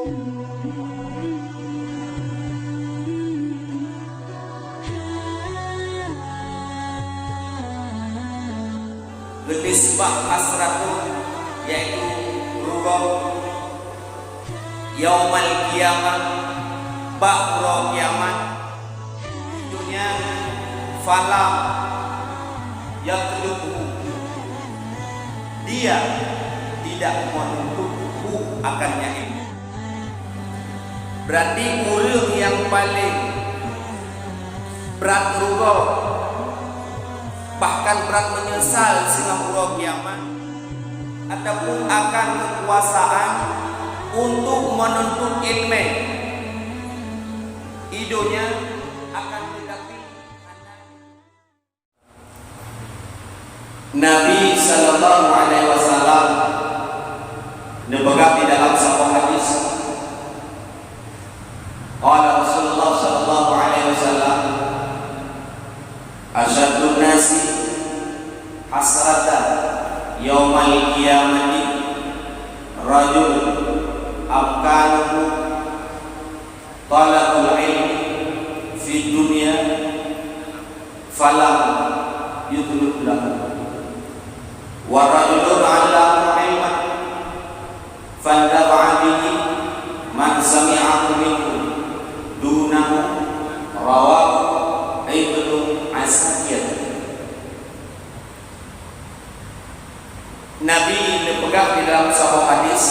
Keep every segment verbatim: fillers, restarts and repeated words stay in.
Geunisbah hasratun, yaitu rugoe, yaumal qiyamah, bak uroe kiamat. Dunia, falam yatlubhu, dia tidak menuntut hu akan nyan. Berarti ureuëng nyang paleng brat rugoe, bahkan brat meunyeusal singoh uroe kiamat, ataupun akan kekuasaan untuk menuntut ilmu. Idunya akan tetapi Nabi sallallahu alaihi wasallam neupeugah di dalam saboh hadis. Qala Rasulullah sallallahu alaihi wasallam, "Asyaddun nasi hasratan yaumal qiyamati rajul amkanuhu talabul ilmi fid dunya falam yutlub lahu, wa rajulun 'allamahu ilman fantafa'a bihi man sami'ahu minhu dunahu." Rawahu Ibnu Asakir. Nabi neupeugah di dalam saboh hadis,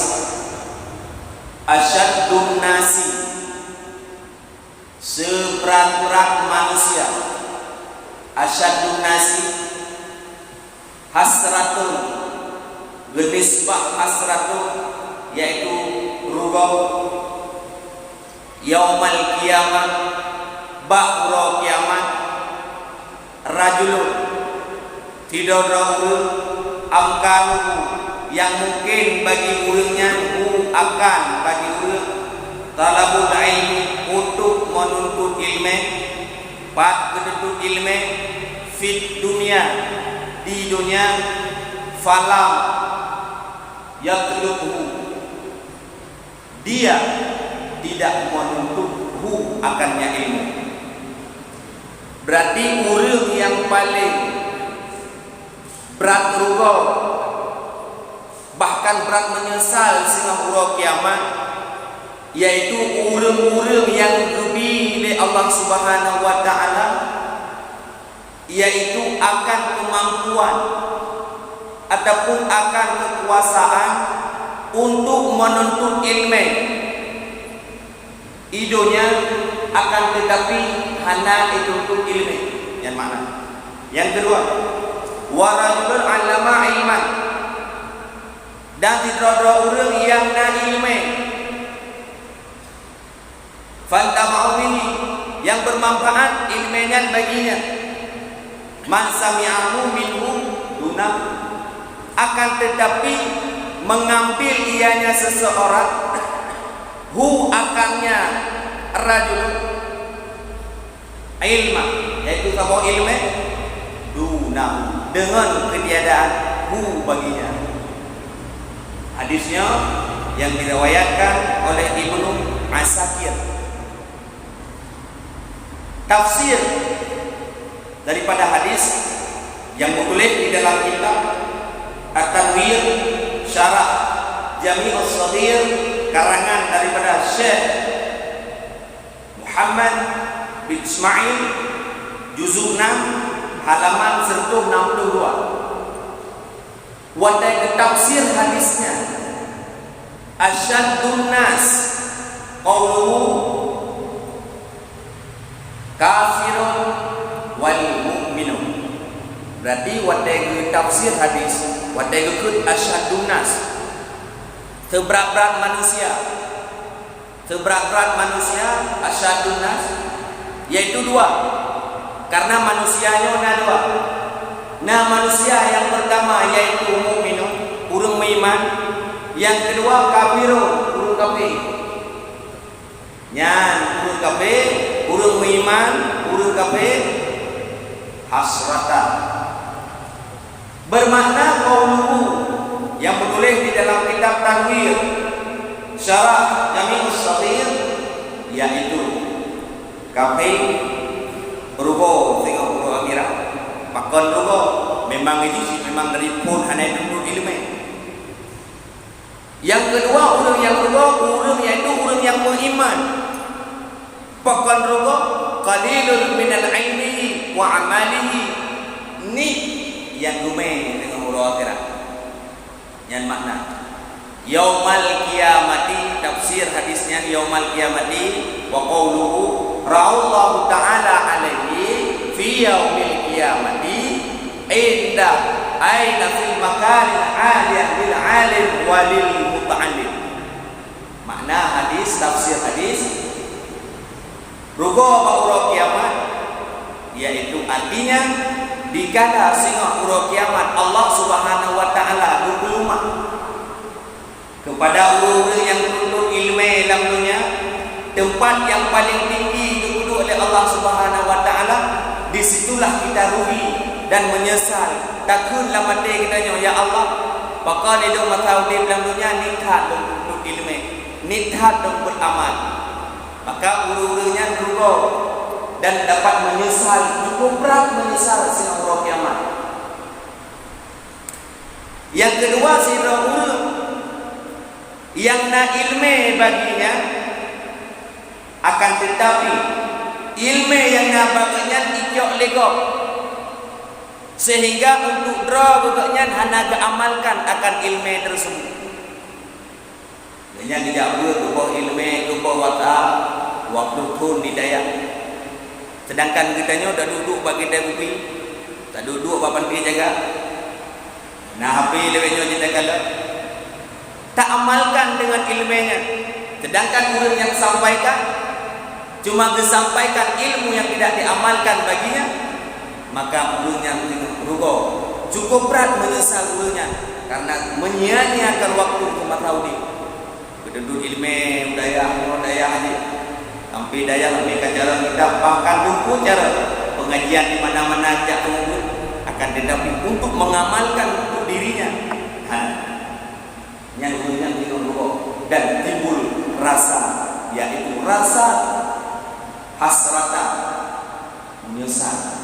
"Asyaddun nasi," seubrat-brat manusia, "asyaddun nasi hasratun," geunisbah hasratun, yaitu rugoe, yaumal qiyamah, bak uroe kiamat, rajulun, sidroe-droe ureuëng, amkanuhu, nyang mungken bagi ureuëng nyan, hu akan bagi ureuëng, talabul ilmi, untuk menuntut ilmu, pat geutuntut ilmu, fid dunya, di dunia, falam yatlubhu, dia tidak menuntut hu akan nyan ilmu. Berarti ureuëng nyang paleng brat rugoe, bahkan brat meunyeusal singoh uroe kiamat, yaitu ureuëng-ureuëng nyang geubi lé Allah Subhanahu wa Ta'ala, yaitu akan keumampuan ataupun akan keukuasaan untuk meununtut iéleumé. I donya akan teutapi hana jituntut iéleumé. Nyan makna. Nyang keudua, "Wa rajulun 'allama 'ilman," dan sidroe-droe ureuëng nyang na iéleumé, "fantafa'u bihi," nyang beumanfaat iéleumé nyan bagi nyan, "man sami'ahu minhu dunahu," akan teutapi meungambil ianya seuseurang, hu akan nyan rajulun, 'ilman, yaitu saboh iéleumé, dunahu, deungon keutiadaan hu bagi nyan. Hadis nyoe nyang diriwayatkan oleh Ibnu Asakir. Tafsir daripada hadis nyang meutuléh di dalam kitab At-Tanwir Syarah Jami'us Shaghir, karangan daripada Syekh Muhammad bin Ismail, juzuk enam, halaman seratus enam puluh dua. Watée geutafsir hadis nyan, "Asyaddun nas qauluhu kafirun wal mu'minun." Berarti watée geutafsir hadis, watée geukheun "asyaddun nas", seubrat-brat manusia, seubrat-brat manusia, asyaddun nas, yaitu dua. Karena manusia nyoe na dua. Na manusia nyang peurtama, yaitu mukminun, ureuëng meuiman. Nyang keudua, kafirun, ureuëng kafé. Nyan, ureuëng kafé, ureuëng meuiman, ureuëng kafé, hasratan. Beumakna qauluhu nyang meutuléh di dalam kitab Tanwir Syarah Jami'us Saghir, yaitu kafé rugoe singoh uroe akhirat. Pakon rugoe? Memang itu cit memang dari phon hana tuntut ileumèe. Nyang keudua, ureueng nyang rugoe, ureueng, yaitu ureueng nyang meuiman. Pakon rugoe? Qalilun minal ilmihi wa amalihi. Nit nyang geumè singoh uroe akhirat. Nyan makna yaumal qiyamati, tafsir hadis nyan, yaumal qiyamati, wa qauluhu, ra'allahu ta'ala alaihi fi yaumil qiyamati inda, aina fil makanil aliyah lil alim walil muta'allim. Makna hadis, tafsir hadis, rugoe bak uroe kiamat, yaitu artinya dikala singoh uroe kiamat Allah Subhanahu wa Ta'ala geupeulumah kepada ureueng-ureueng nyang tuntut ileumèe lam dunia, teumpat nyang paleng tinggi geuduek lé Allah Subhanahu wa Ta'ala. Di situlah kita rugi dan menyesal. Takheun lam até geutanyoe, "Ya Allah, pakon lé lôn masa udép lam dunia nit that lôn tuntut ileumèe, nit that lôn peuet amal." Maka ureueng-ureueng nyan rugoe dan dapat menyesal, cukup brat menyesal singoh uroe kiamat. Nyang keudua, sidroe ureueng nyang na ileumèe bagi nyan, akan teutapi ileumèe nyang na bagi nyan icok lé gob, sehingga untuk droe geuh nyan hana geuamalkan akan ileumèe tersebut. Nyan geujak beuet geuboh ileumèe, geuboh wasa, dua ploh thon di dayah. Sedangkan geutanyoe taduek-duek bak keude kupi, taduek-duek bak panti jaga. Na H P lewat nyoe jitakalon. Taamalkan dengan ileumèe nyan. Sedangkan ureueng nyang sampaikan cuma geusampaikan ilmu nyang tidak diamalkan baginya, maka ureueng nyan rugoe. Cukup brat meunyeusal ureueng nyan karena menyia-nyiakan waktu keu masa udép. Geutuntut ileumèe u dayah, nyoe dayah jih. Sampai dayah sampai ka jalan kitab, bahkan teungku cara pengajian di mana-mana jak teungku, akan tetapi untuk mengamalkan untuk dirinya, hana. Nyan ureueng nyan minum rokok dan timbul rasa, yaitu rasa hasratan, menyesal.